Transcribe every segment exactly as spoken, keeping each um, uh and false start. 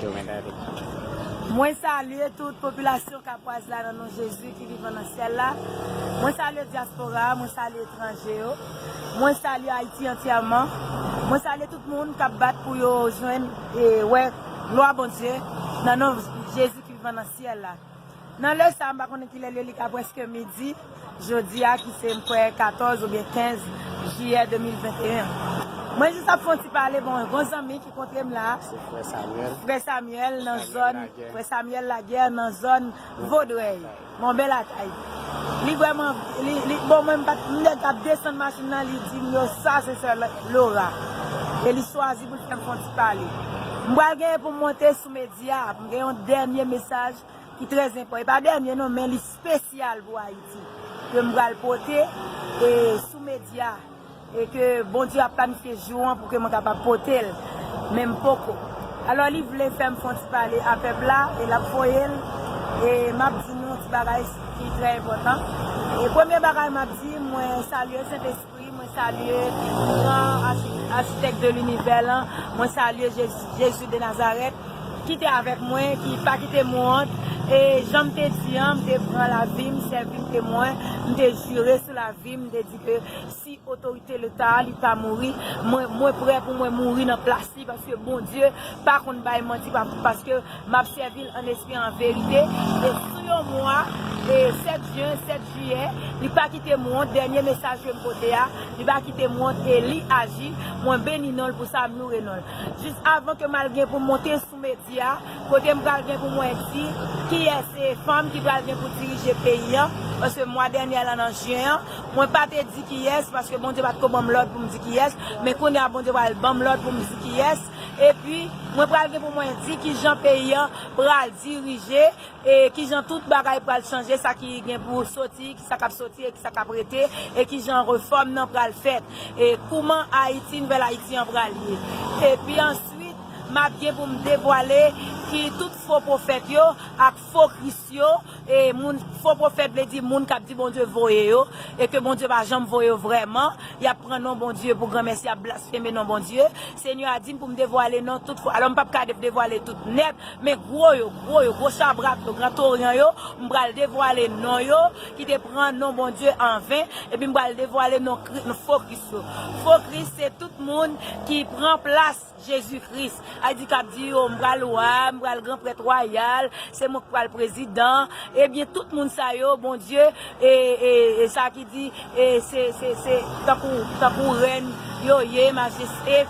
Mwen salye tout popilasyon Kapwaz la nan non Jezi ki vivan nan syèl la. Mwen salye dyaspora a, mwen salye etranje yo. Mwen salye Ayiti antyèman. Mwen salye tout moun k ap bat pou yo jwenn e wè glwa Bondye nan non Jezi ki vivan nan syèl la. Nan lè sa a, m pa konnen kilè l ye, li ka prèske midi. Jodi a, ki se, m kwè, katòz oubyen kenz jiyè de mil venteyen. Mwen jis ap fè yon ti pale, bon, yon zanmi ki kontre m la. Se frè Samuel. Frè Samuel nan zòn, frè Samuel Laguerre nan zòn Vodrèy. Bon, bèl atay. Li vrèman, li, li, bon, mwen, m pa t, m nèk ap desann machin nan, li di m yo, sa se sè Laura. E li chwazi pou l fè m fè yon ti pale. M pral genyen pou m monte sou medya, pou m gen yon dènye mesaj ki trè enpòtan. E pa dènye non, men li espesyal pou Ayiti. Ke m pral pote e sou medya. E ke Bondye ap planifye jou an pou ke mwen kapab pote l. Men m poko. Alò, li vle fè m fè yon ti pale a pèp la, e l ap voye l. E m ap di nou yon ti bagay ki trè enpòtan. E premye bagay m ap di, mwen salye Sentespri. Wi, mwen salye gran achi-, achitèk de linivè lan. Mwen salye Jezi, Jezi de Nazarèt, ki te avèk mwen, ki pa kite m wont. E jan m te di an, m te pran lavi m, sèvi m temwen. M te jire sou lavi m, m te di ke si otorite Leta a, li pa mouri, mwen, mwen prè pou mwen mouri nan plas li, paske Bondye pa konn bay manti, pa, paske m ap sèvi l an espri, an verite. E sou yon mwa, e sèt jen, sèt jiyè, li pa kite m wont. Dènye mesaj ke m pote a, li pa kite m wont e li aji. Mwen beni non l pou sa, m loure non l. Jis avan ke m al gen pou m monte sou medya, kote m pral gen pou mwen di kiyès se fanm ki pral gen pou dirije peyi an, paske mwa dènye la nan jen an, mwen pa te di kiyès, paske Bondye pa t ko ban m lòd pou m di kiyès, men kounye a Bondye pral ban m lòd pou m di kiyès. Epi, mwen pral gen pou mwen di kijan peyi an pral dirije, e kijan tout bagay pral chanje, sa ki gen pou soti, ki sa k ap soti e ki sa k ap rete, e kijan refòm nan pral fèt, e kouman Ayiti, nouvèl Ayiti an pral ye. Epi answit, m ap gen pou m devwale ki tout fo pwofèt yo ak fo Kris yo, e moun, fo pwofèt vle di moun k ap di Bondye voye yo, e ke Bondye pa janm voye yo vrèman, y ap pran non Bondye pou granmèsi, y ap blasfeme non Bondye. Senyè a di m pou m devwale non tout fo. Alò, m p ap ka de-, devwale tout nèt, men gwo yo, gwo yo, gwo chabrak yo, gran toryan yo, m pral devwale non yo ki te pran non Bondye an ven, epi m pral devwale non Kri-, non fo Kris yo. Fo Kris se tout moun ki pran plas Jezi Kris. Sa di k ap di yo, m pral wa, m pral gran prèt wayal, se mwen k pral prezidan. Ebyen, tout moun sa yo, Bondye, e, e, e sa ki di, e se, se, se tankou, tankou rèn yo ye, majeste,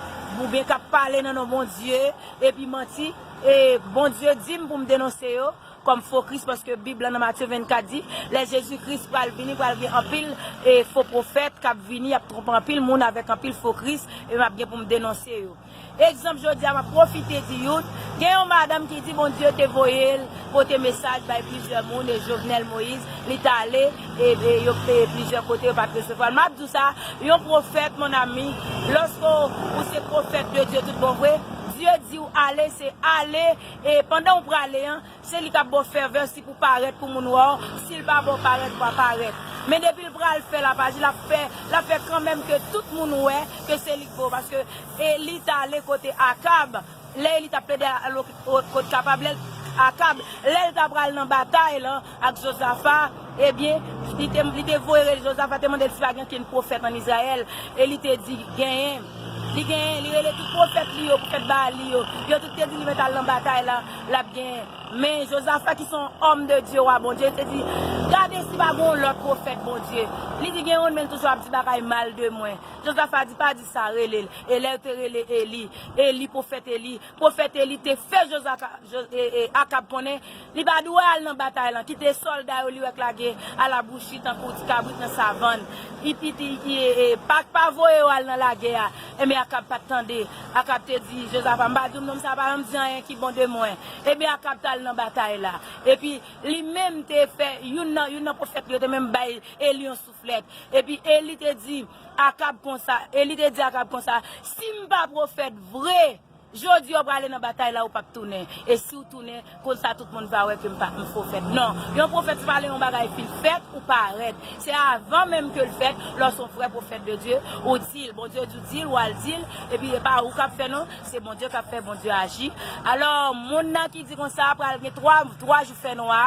oubyen k ap pale nan non Bondye, epi manti. E Bondye di m pou m denonse yo kòm fo Kris, paske Bib la nan Matye vennkat di, lè Jezi Kris pral vini, pral gen anpil, e, fo pwofèt k ap vini, y ap twonpe anpil moun avèk anpil fo Kris, e m ap gen pou m denonse yo. Egzanp, jodi a, m ap pwofite di youn, gen yon madanm ki di Bondye te voye l pote mesaj bay plizyè moun, e Jovenel Moïse, li t ale, e, e yo, e plizyè kote, yo pa t resevwa l. M ap di w sa, yon pwofèt, mon ami, lòske w, ou se pwofèt de Dye tout bon vre, Dye di w ale, se ale, e pandan w prale an, se li k ap ba w fèvè si pou parèt, pou moun wè w. Si l pa ba w parèt, w pa parèt. Men depi l pral fè l ap aji, l ap fè, l ap fè kanmenm ke tout moun wè ke se li k ba w. Paske Eli t ale kote Akab. Lè Eli t ap plede al o-, o-, kot kapab, lè l, Akab, lè l ta pral nan batay lan ak Jozafa, ebyen, li te, li te voye rele Jozafa, te mande l si pa gen okenn pwofèt ann Izrayèl. E li te di, genyen. Li genyen, li rele tout pwofèt li yo, pwofèt Baal li yo. Yo tout te di li mèt al nan batay la, l ap genyen. Men Jozafa ki se yon òm de Dye, wa Bondye, te di, gade si pa gen yon lòt pwofèt Bondye. Li di gen youn, men l toujou ap di bagay mal de mwen. Jozafa di, pa di sa, rele l. E lè yo te rele Eli, Eli, pwofèt Eli, pwofèt Eli te fè Jozaka-, Jo-, e, e, Akab konnen li pa dwe al nan batay lan, kite sòlda yo li wè k lage alabouchi tankou ti kabrit nan savann. Li piti, e, e, pa, pa voye yo al nan lagè a. Enben, Akab pa t tande. Akab te di Jozafa, m pa di w nonm sa pa janm di anyen ki bon de mwen. Enben, Akab t al nan batay la. Epi, li menm te fè, youn nan, youn nan pwofèt li yo te menm bay Eli yon souflèt. Epi, Eli te di Akab konsa, Eli te di Akab konsa, si m pa pwofèt vre, Jodi a w prale nan batay la, ou p ap tounen. E si w tounen, konsa tout moun va wè ke m pa m pwofèt. Non, yon pwofèt se pa lè yon bagay fin fèt ou parèt. Se avan menm ke l fèt, lè w se yon vrè pwofèt de Dye, ou di l, Bondye di w di l, w al di l, epi e pa ou k ap fè non, se Bondye k ap fè, Bondye aji. Alò, moun nan ki di konsa pral gen twa, twa jou fè nwa,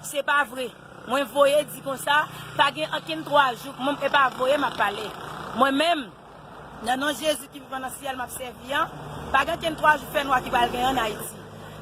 se pa vre. Mwen voye di konsa, pa gen ankenn twa jou, mwen, e pa voye m ap pale. Mwen menm, nan non Jezi ki vivan nan syèl m ap sèvi an, pa gen ankenn twa jou fè nwa ki pral gen ann Ayiti.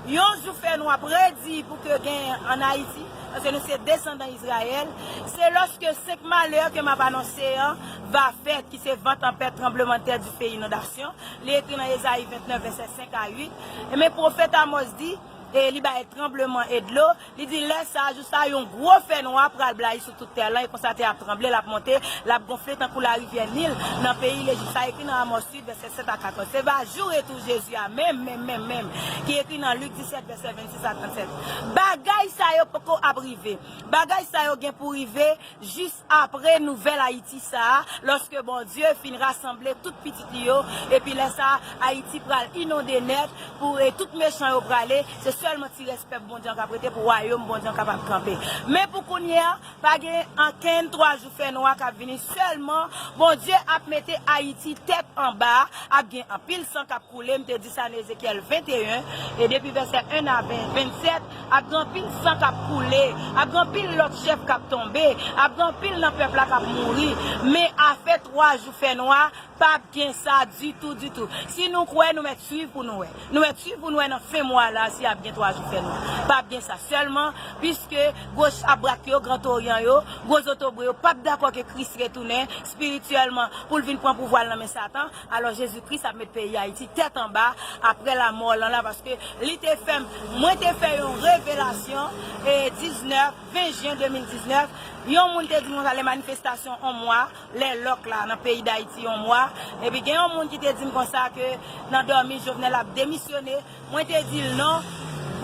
Yon jou fè nwa predi pou ke gen ann Ayiti, paske nou se desandan Izrayèl, se lòske senk malè ke m ap anonse an va fèt, ki se van tanpèt, tranblemanntè, dife, inondasyon. Li ekri nan Ezayi vennèf, vèsè senk a uit. E men pwofèt Amòs di, e li bay tranbleman e dlo, li di, lè sa a, jou sa a, yon gwo fè nwa pral blayi sou tout tè lan, e konsa tè a ap tranble, l ap monte, l ap gonfle tankou larivyè Nil nan peyi Lejip. Sa ekri nan Amòs uit, vèsè sèt a katòz. Se va jou retou Jezi a, menm, menm, menm, menm, ki ekri nan Lik disèt, vèsè vennsis a trannsèt. Bagay sa yo poko ap rive. Bagay sa yo gen pou rive jis apre nouvèl Ayiti sa a, lòske Bondye fin rasanble tout pitit li yo, epi lè sa a, Ayiti pral inonde nèt, pou, e tout mechan yo prale, se sèlman ti rès pèp Bondye an k ap rete pou wayòm Bondye an kapab kanpe. Men pou kounye a, pa gen ankenn twa jou fè nwa k ap vini, sèlman Bondye ap mete Ayiti tèt anba, ap gen anpil san k ap koule, m te di sa nan Ezekyèl venteyen, e depi vèsè en a ven, vennsèt, ap gen anpil san k ap koule, ap gen anpil lòt chèf k ap tonbe, ap gen anpil nan pèp la k ap mouri. Men afè twa jou fè nwa, p ap gen sa ditou, ditou. Si nou kwè, nou mèt swiv pou nou wè. Nou mèt swiv pou nou wè nan fen mwa la si ap gen twa jou fè nwa. P ap gen sa sèlman, piske gwo chabrak yo, Gran Toryan yo, gwo zotobre yo, p ap dakò ke Kris retounen espirityèlman pou l vin pran pouvwa l nan men Satan. Alò, Jezi Kris ap met peyi Ayiti tèt anba apre lanmò l lan la, paske li te fè m, mwen te fè yon revelasyon, e diznèf, ven jen de mil diznèf, yon moun te di m konsa, lè manifestasyon yon mwa, lè lòk la nan peyi Dayiti yon mwa, epi gen yon moun ki te di m konsa ke nan dòmi Jovenel ap demisyone, mwen te di l non,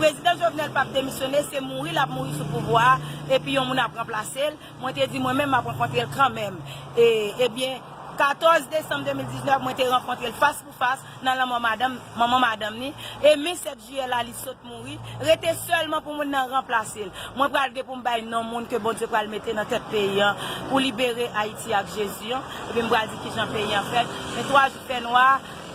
prezidan Jovenel p ap demisyone, se mouri l ap mouri sou pouvwa a, epi yon moun ap ranplase l. Mwen te di mwen menm m ap rankontre l kanmenm. E, ebyen, katòz desanm de mil diznèf, mwen te rankontre l fas pou fas nan lanmò madanm, manman madanm ni. E men sèt jiyè la, li sot mouri. Rete sèlman pou moun nan ranplase l. Mwen pral gen pou m bay non moun ke Bondye pral mete nan tèt peyi an pou libere Ayiti ak Jezi an. Epi m pral di kijan peyi an fèt. Men twa jou fè nwa,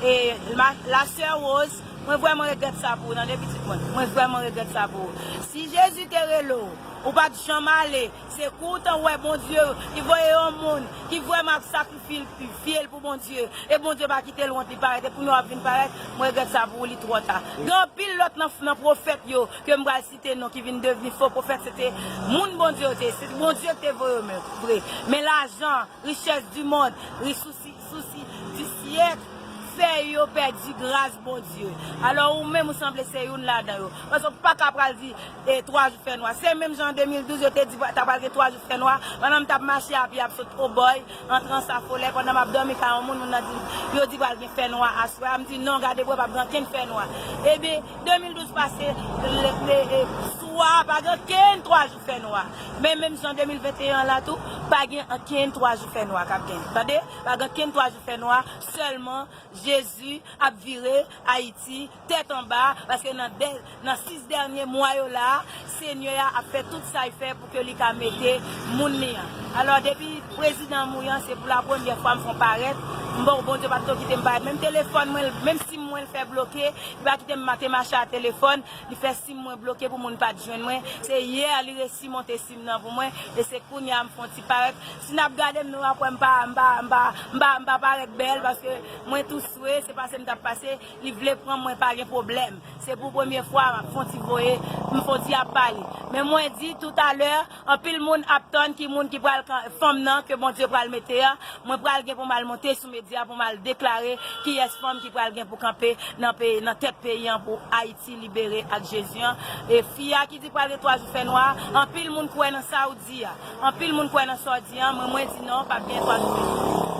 e ma, la sè Rose, mwen vrèman regrèt sa pou ou, tande pitit mwen. Mwen vrèman regrèt sa pou ou. Si Jezi te rele w, ou pa t janm ale, se kou w t an wè Bondye ki voye yon moun ki vrèman ap sakrifye l, fye l pou Bondye. E Bondye pa kite l wont, li parèt. E kounye a w ap vin parèt, mwen regrèt sa pou ou, li twò ta. Gen anpil lòt nan, nan pwofèt yo ke m pral site non ki vin devni fo pwofèt, se te moun Bondye yo te ye. Se Bondye ki te voye yo men, vre. Men lajan, richès di mond, ri sousi, sousi di syèk, fè yo pèdi gras Bondye. Alò, ou menm, ou sanble se youn ladan yo. Paske w pa ka pral di, e, twa jou fè nwa. Se menm jan an de mil douz, yo te di ta pral gen twa jou fè nwa. Pandan m t ap mache a pye ap sot Obòy, antre Ansafolè, pandan m ap dòmi kay yon moun, moun nan di, yo di pral gen fè nwa aswè a. M di, non, gade bò, p ap gen ankenn fè nwa. Ebyen, de mil douz pase, le, le, e, swa, pa gen ankenn twa jou fè nwa. Men menm jan de mil venteyen an la tou, pa gen ankenn twa jou fè nwa k ap gen. Tande? Pa gen ankenn twa jou fè nwa, sèlman Jezi ap vire Ayiti tèt anba, paske nan dè, nan sis dènye mwa yo la, Senyè a ap fè tout sa l fè pou ke li ka mete moun li an. Alò, depi prezidan an mouri an, se pou la premyè fwa m fè yon parèt. M bon, Bondye pa t ko kite m parèt. Menm telefòn mwen, menm sim mwen l fè bloke, li pa kite m ma-, te mache a telefòn, li fè sim mwen bloke pou moun pa t jwenn mwen. Se yè li resi monte sim nan pou mwen, e se kounye a m fè yon ti parèt. Si n ap gade m, nou ap wè m pa, m pa, m pa, m pa, m pa parèt bèl, paske mwen tou swe, se pase m t ap pase, li vle pran mwen, pa gen pwoblèm. Se pou premye fwa m ap fè yon ti voye, m fè yon ti ap pale. Men mwen di toutalè, anpil moun ap tann ki moun ki pral kan-, fanm nan ke Bondye pral mete a. Mwen pral gen pou m al monte sou medya pou m al deklare kiyès fanm ki pral gen pou kanpe nan peyi, nan tèt peyi an pou Ayiti libere ak Jezi an. E fi a ki di pral gen twa jou fè nwa, anpil moun kwè nan sa w di a. Anpil moun kwè nan sa w di a, men mwen di non, p ap gen twa jou fè nwa.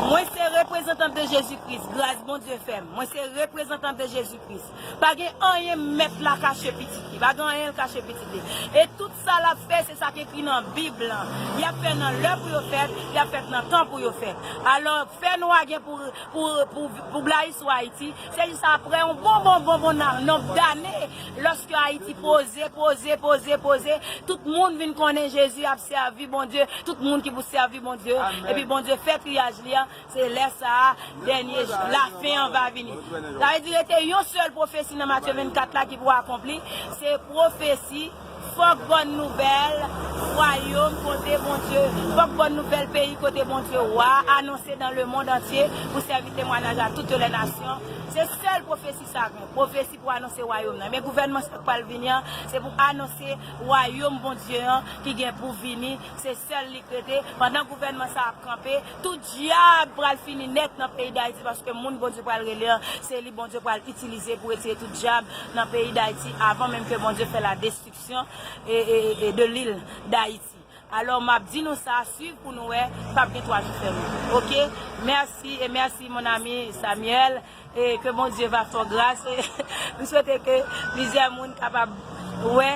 Mwen se reprezantant de Jezi Kris. Gras Bondye fè m. Mwen se reprezantant de Jezi Kris. Pa gen anyen mèt la kache pitit li. Pa gen anyen l kache pitit li. E tout sa l ap fè, se sa k ekri nan Bib lan. Y ap fè nan lè pou yo fèt, y ap fèt nan tan pou yo fèt. Alò, fè nwa gen pou, pou, pou, pou blayi sou Ayiti. Se jis apre yon bon, bon, bon, bon nan, nonb dane, lòske Ayiti poze, poze, poze, poze, tout moun vin konnen Jezi ap sèvi Bondye, tout moun ki pou sèvi Bondye, epi Bondye fè triyaj li an, se lè sa a, dènye lafen an va vini. Sa vle di, rete yon sèl pwofesi nan Matye vennkat la ki pou akonpli, se pwofesi, fòk bòn nouvèl wayòm kote Bondye, fòk bòn nouvèl peyi kote Bondye wa anonse dans le monde entier pou sèvi temwayaj a toutes les nations. Se sèl pwofesi sa gen. Pwofesi pou anonse wayòm nan. Men gouvènman sa k pral vini an, se pou anonse wayòm Bondye an ki gen pou vini. Se sèl li k rete. Pandan gouvènman sa ap kanpe, tout dyab pral fini nèt nan peyi Dayiti, paske moun Bondye pral rele an, se li Bondye pral itilize pou retire tout dyab nan peyi Dayiti avan menm ke Bondye fè la destriksyon e, e, e de lil Dayiti. Alò, m ap di nou sa, swiv pou nou wè, p ap gen twa jou fèmen. Oke? Mèsi e mèsi, mon ami Samuel. E ke Bondye va fè w gras. E m swete ke plizyè moun kapab wè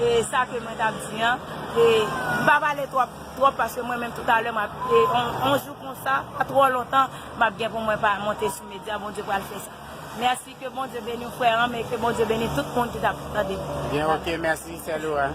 e sa ke mwen t ap di an. E m pa pale twòp, twòp, paske mwen menm toutalè, m ap, e on, on jou konsa, pa twò lontan, m ap gen pou mwen pa monte sou medya, Bondye pral fè sa. Mèsi, ke Bondye beni w, frè an m, e ke Bondye beni tout moun ki t ap tande. Byen, oke, mèsi, sè Laura.